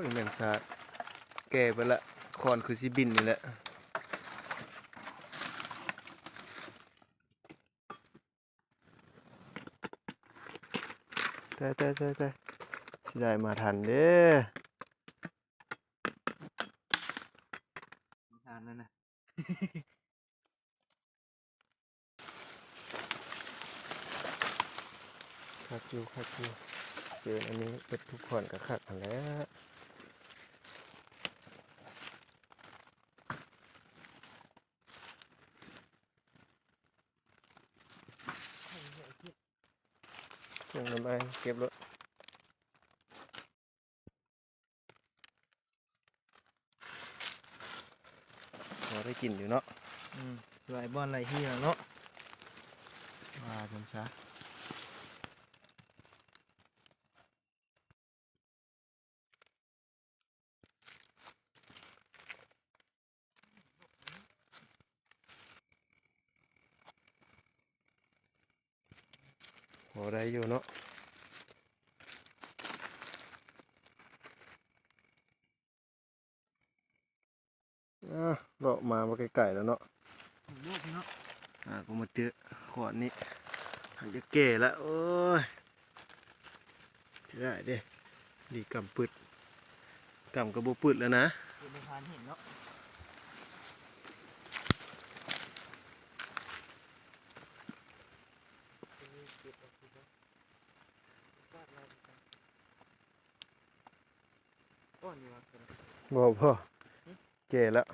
ໂອ້ຍ ແມ່ນຊາດ ແກ່ເບິດລະ ຄ້ອນຄືຊິບິນນີ້ແຫຼະ. ຕາຍ ຕາຍ ຕາຍ ຕາຍ ຊິໄດ້ມາທັນເດ້. ທານນັ້ນນະ ຄັກຢູ່ ຄັກຢູ່ ເຈີອັນນີ້ເບິດທຸກບ່ອນກໍຄັກຫັ້ນແຫຼະ. ເກັບລົດ ພໍໄດ້ກິນຢູ່ເນາະ. ອືມ ຫຼາຍບ່ອນຫຼາຍທີ່ແລ້ວເນາະ ວ່າຊັ້ນຊະ. ພໍໄດ້ຢູ່ເນາະ. ອ່າ ເລາະມາບໍ່ໄກໆແລ້ວເນາະ ລູກເນາະ. ອ່າ ກໍມາເຈີຂອນນີ້ ຫາກຈະແກ່ລະ ໂອ້ຍ ເສຍດາຍເດ້. ດີກຳປຶດ ກຳກໍບໍ່ປຶດແລ້ວນະ ເປັນພານເຫັນເນາະ. ບໍ່ ບໍ່ ແກ່ແລ້ວ.